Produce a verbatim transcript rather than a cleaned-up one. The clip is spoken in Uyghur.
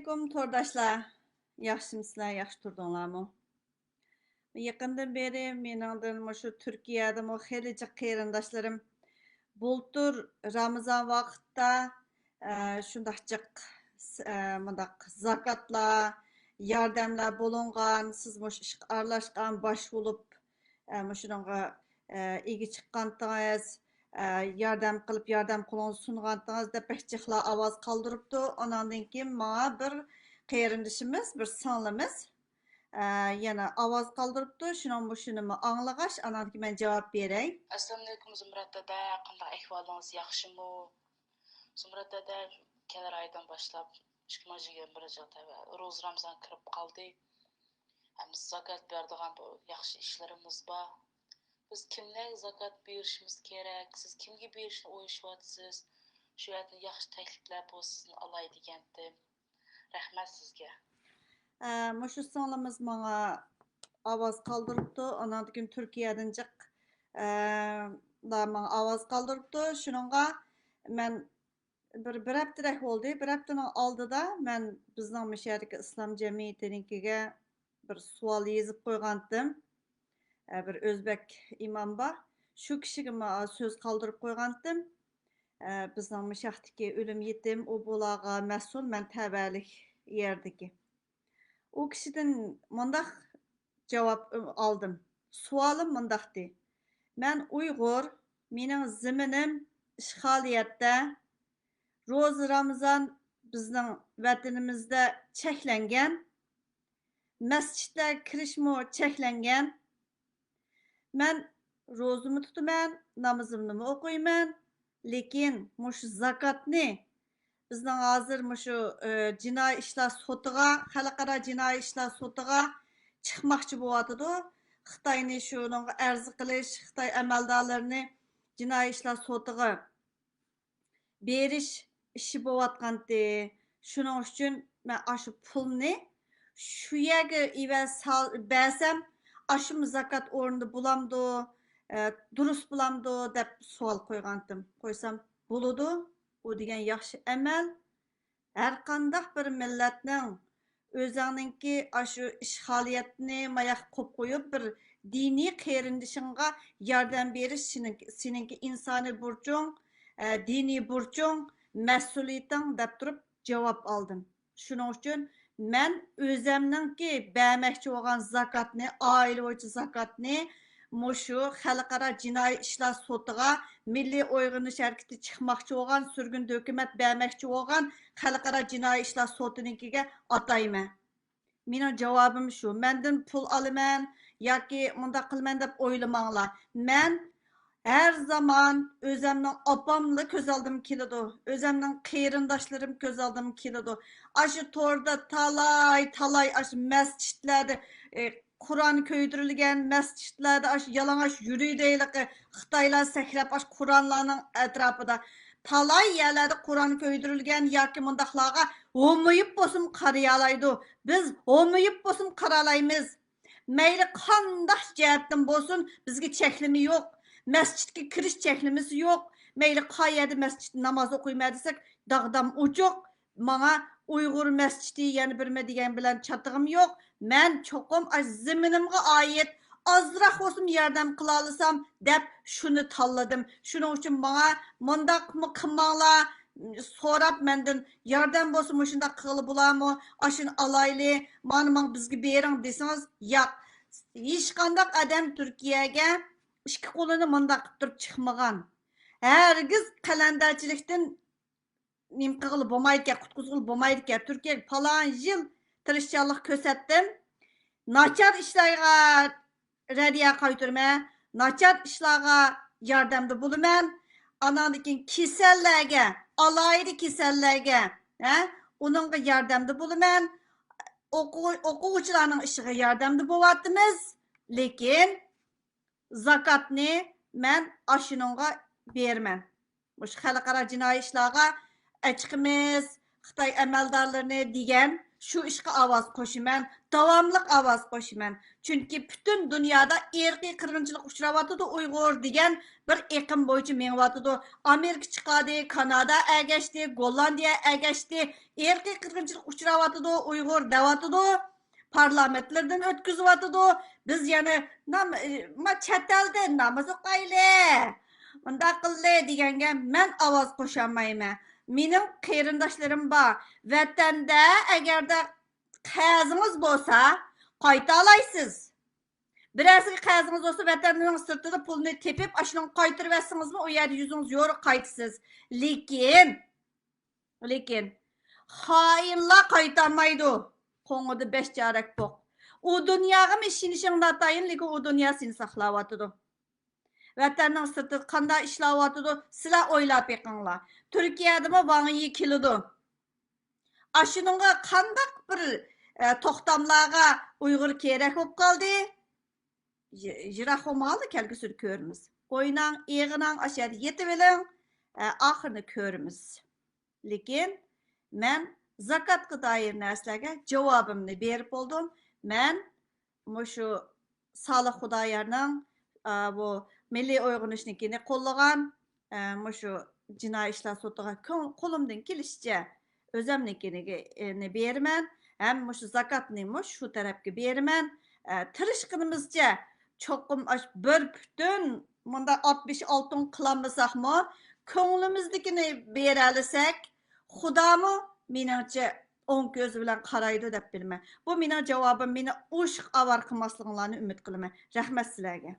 ئەسسالامۇئەلەيكۇم تورداشلار. ياخشىمۇسىلەر؟ ياخشى تۇردۇڭلارمۇ؟ يېقىندىن بېرى مېنىڭدىن مۇشۇ تۈركىيەدىمۇ خېلى جىق قېرىنداشلىرىم بۇلتۇر رامىزان ۋاقىتتا، ئە، شۇنداق جىق، ئە، مۇنداق زاكاتلار، ياردەملەر بولۇنغان، سىز مۇشۇ ئىشقا ئارىلاشقان، باش بولۇپ، ئە، مۇشۇنىڭغا، ئە، ئىگە چىققانتىڭىز، ئە، ياردەم قىلىپ، ياردەم قولىڭىزنى سۇنغانتىڭىز دەپ بەك جىقلا ئاۋاز قالدۇرۇپتۇ. ئاناندىن كېيىن ماڭا بىر قېرىندىشىمىز، بىر سىڭلىمىز، ئە، يەنە ئاۋاز قالدۇرۇپتۇ. شۇنىڭ مۇشۇنىمۇ ئاڭلىغاچ، ئاناندىن كېيىن مەن جاۋاب بېرەي. ئەسسالامۇئەلەيكۇم زۇمرەت دادا، قانداق ئەھۋالىڭىز، ياخشىمۇ؟ زۇمرەت دادا، كېلەر ئايدىن باشلاپ ئىككى مىڭ يىگىرمە بىرىنچى يىل تەۋە روزا رامىزان كىرىپ قالدى. ھەم زاكات بېرىدىغان بۇ ياخشى ئىشلىرىمىز بار. بىز كىملەرگە زاكات بېرىشىمىز كېرەك؟ سىز كىمگە بېرىشنى ئويلىشىۋاتىسىز؟ شۇ يەردىن ياخشى تەكلىپلەر بولسا سىزدىن ئالاي دېگەنتىم. رەھمەت سىزگە. ئە، مۇشۇ سىڭلىمىز ماڭا ئاۋاز قالدۇرۇپتۇ. ئاناندىن كېيىن تۈركىيەدىن جىق، ئە، لا ماڭا ئاۋاز قالدۇرۇپتۇ. شۇنىڭغا مەن بىر، بىر ھەپتىدەك بولدى. بىر ھەپتىنىڭ ئالدىدا مەن بىزنىڭ مۇشۇ يەردىكى ئىسلام جەمئىيىتىنىڭكىگە بىر سوئال يېزىپ قويغانتىم. ئە، بىر ئۆزبەك ئىمام بار. شۇ كىشىگە ما-، سۆز قالدۇرۇپ قويغانتىم. ئە، بىزنىڭ مۇشاقتىكى ئۆلۈم يېتىم، ئۇ بۇلارغا مەسئۇل، مەن تەۋەلىك يەردىكى. ئۇ كىشىدىن مۇنداق جاۋاب ئالدىم. سوئالىم مۇنداقتى. مەن ئۇيغۇر، مېنىڭ زېمىنىم ئىشغالىيەتتە. روزا رامىزان بىزنىڭ ۋەتىنىمىزدە چەكلەنگەن. مەسچىتلەرگە كىرىشمۇ چەكلەنگەن. مەن روزىمۇ تۇتىمەن، نامىزىمنىمۇ ئوقۇيمەن. لېكىن مۇشۇ زاكاتنى بىزنىڭ ھازىر مۇشۇ، ئى، جىنايى ئىشلار سوتىغا، خەلقئارا جىنايى ئىشلار سوتىغا چىقماقچى بولۇۋاتىدۇ. خىتاينى شۇنىڭغا ئەرز قىلىش، خىتاي ئەمەلدارلىرىنى جىنايى ئىشلار سوتىغا بېرىش ئىشى بولۇۋاتقانتى. شۇنىڭ ئۈچۈن مەن ئاشۇ پۇلنى شۇ يەرگە ئېۋەز سال-، بەرسەم، ئاشۇمۇ زاكات ئورنىدا بولامدۇ، ئە، دۇرۇس بولامدۇ دەپ سوئال قويغانتىم. قويسام، بولىدۇ، ئۇ دېگەن ياخشى ئەمەل. ھەرقانداق بىر مىللەتنىڭ ئۆزۈڭنىڭكى ئاشۇ ئىشغالىيەتنى ماياق قويۇپ قويۇپ، بىر دىنىي قېرىندىشىڭغا ياردەم بېرىش سېنىڭكى، سېنىڭكى ئىنسانىي بۇرچۇڭ، ئە، دىنىي بۇرچۇڭ، مەسئۇلىيىتىڭ دەپ تۇرۇپ جاۋاب ئالدىم. شۇنىڭ ئۈچۈن مەن ئۆزەمنىڭكى بەرمەكچى بولغان زاكاتنى، ئائىلە بويىچە زاكاتنى مۇشۇ خەلقئارا جىنايى ئىشلار سوتىغا، مىللىي ئويغىنىش ھەرىكىتى چىقماقچى بولغان، سۈرگۈندە ھۆكۈمەت بەرمەكچى بولغان خەلقئارا جىنايى ئىشلار سوتىنىڭكىگە ئاتايمەن. مېنىڭ جاۋابىم شۇ. مەندىن پۇل ئالىمەن ياكى مۇنداق قىلىمەن دەپ ئويلىماڭلار. مەن ھەر زامان ئۆزەمنىڭ ئاپاملا كۆز ئالدىمغا كېلىدۇ. ئۆزەمنىڭ قېرىنداشلىرىم كۆز ئالدىمغا كېلىدۇ. ئاشۇ توردا تالاي، تالاي ئاشۇ مەسچىتلەردە، ئى، قۇرئان كۆيدۈرۈلگەن مەسچىتلەردە ئاشۇ يالىڭاچ يۈرۈيدۇ ھېلىقى خىتايلار سەكرەپ، ئاشۇ قۇرئانلارنىڭ ئەتراپىدا. تالاي يەرلەردە قۇرئان كۆيدۈرۈلگەن ياكى مۇنداقلارغا ھومىيىپ بولسىمۇ قارىيالايدۇ. بىز ھومىيىپ بولسىمۇ قارالايمىز. مەيلى قانداق جەھەتتىن بولسۇن، بىزگە چەكلىمە يوق. مەسچىتكە كىرىش چەكلىمىسى يوق. مەيلى قايەردە مەسچىتتە ناماز ئوقۇيمەن دېسەك، داغدام ئوچۇق. ماڭا ئۇيغۇر مەسچىتى يەنە بىرمە دېگەن بىلەن چاتىقىم يوق. مەن چوقۇم ئاش زېمىنىمغا ئائىت ئازراق بولسىمۇ ياردەم قىلالىسام دەپ شۇنى تاللىدىم. شۇنىڭ ئۈچۈن ماڭا مۇنداقمۇ قىلماڭلار، سوراپ مەندىن ياردەم بولسا مۇشۇنداق قىلغىلى بولارمۇ؟ ئاشۇنى ئالايلى، مانا ماڭا بىزگە بېرىڭ دېسىڭىز، ياق. ھېچقانداق ئادەم تۈركىيەگە ئىككى قولىنى مۇنداق قىلىپ تۇرۇپ چىقمىغان. ھەرگىز قەلەندەرچىلىكتىن نېمە قىلغىلى بولمايدىكەن، قۇتقۇزغىلى بولمايدىكەن. تۈركىيەگە پالان يىل تىرىشچانلىق كۆرسەتتىم. ناچار ئىشلارغا رەددىيە قايتۇرىمەن، ناچار ئىشلارغا ياردەمدە بولىمەن. ئاناندىن كېيىن كېسەللەرگە، ئالاھىدە كېسەللەرگە، ھە، ئۇنىڭغا ياردەمدە بولىمەن. ئوقۇ-، ئوقۇغۇچىلارنىڭ ئىشىغا ياردەمدە بولۇۋاتىمىز. لېكىن زاكاتنى مەن ئاشۇنىڭغا بېرىمەن. مۇشۇ خەلقئارا جىنايى ئىشلارغا ئەچىقىمىز، خىتاي ئەمەلدارلىرىنى دېگەن شۇ ئىشقا ئاۋاز قوشىمەن، داۋاملىق ئاۋاز قوشىمەن. چۈنكى پۈتۈن دۇنيادا ئىرقىي قىرغىنچىلىققا ئۇچراۋاتىدۇ ئۇيغۇر دېگەن بىر ئېقىم بويىچە مېڭىۋاتىدۇ. ئامېرىكا چىقاردى، كانادا ئەگەشتى، گوللاندىيە ئەگەشتى. ئىرقىي قىرغىنچىلىققا ئۇچراۋاتىدۇ ئۇيغۇر دەۋاتىدۇ. پارلامېنتلىرىدىن ئۆتكۈزۈۋاتىدۇ. بىز يەنە نام-، ما چەت ئەلدە ناماز ئوقايلى، مۇنداق قىللى دېگەنگە مەن ئاۋاز قوشالمايمەن. مېنىڭ قېرىنداشلىرىم بار. ۋەتەندە ئەگەردە قەرزىڭىز بولسا، قايتالايسىز. بىرەرسىگە قەرزىڭىز بولسا، ۋەتەننىڭ سىرتىدا پۇلنى تېپىپ، ئاشۇنىڭغا قايتۇرۇۋەتسىڭىزمۇ، ئۇ يەردە يۈزىڭىز يورۇق قايتىسىز. لېكىن، لېكىن خائىنلار قايتالمايدۇ. قوڭىدا بەش چارەك پوق. ئۇ دۇنياغىمۇ ئىشىنىشىڭ ناتايىن، لېكىن ئۇ دۇنيا سېنى ساقلاۋاتىدۇ. ۋەتەننىڭ سىرتىدا قانداق ئىشلاۋاتىدۇ، سىلەر ئويلاپ بېقىڭلار. تۈركىيەدىمۇ ۋاڭ يى كېلىدۇ. ئاشۇنىڭغا قانداق بىر، ئە، توختاملارغا ئۇيغۇر كېرەك بولۇپ قالدى؟ يى-، يىراق بولماڭلار، كەلگۈسىدە كۆرىمىز. ئويناڭ، ئېغىناڭ، ئاشۇ يەردە يېتىۋېلىڭ، ئە، ئاخىرىنى كۆرىمىز. لېكىن مەن زاكاتقا دائىر نەرسىلەرگە جاۋابىمنى بېرىپ بولدۇم. مەن مۇشۇ سالىھ خۇدايارنىڭ، ئا، بۇ مىللىي ئويغىنىشنىڭكىنى قوللىغان، ئە، مۇشۇ جىنايى ئىشلار سوتىغا كۆڭ-، قولۇمدىن كېلىشىچە ئۆزەمنىڭكىنى بېرىمەن، ھەم مۇشۇ زاكاتنىمۇ شۇ تەرەپكە بېرىمەن. ئە، تىرىشقىنىمىزچە چوقۇم ئاش-، بىر پۈتۈن مۇنداق ئاتمىش ئالتۇن قىلالمىساقمۇ، كۆڭلىمىزدىكىنى بېرەلىسەك، خۇدامۇ مېنىڭچە ئوڭ كۆزى بىلەن قارايدۇ دەپ بىلىمەن. بۇ مېنىڭ جاۋابىم، مېنى ئوشۇق ئاۋارە قىلماسلىقىڭلارنى ئۈمىد قىلىمەن. رەھمەت سىلەرگە.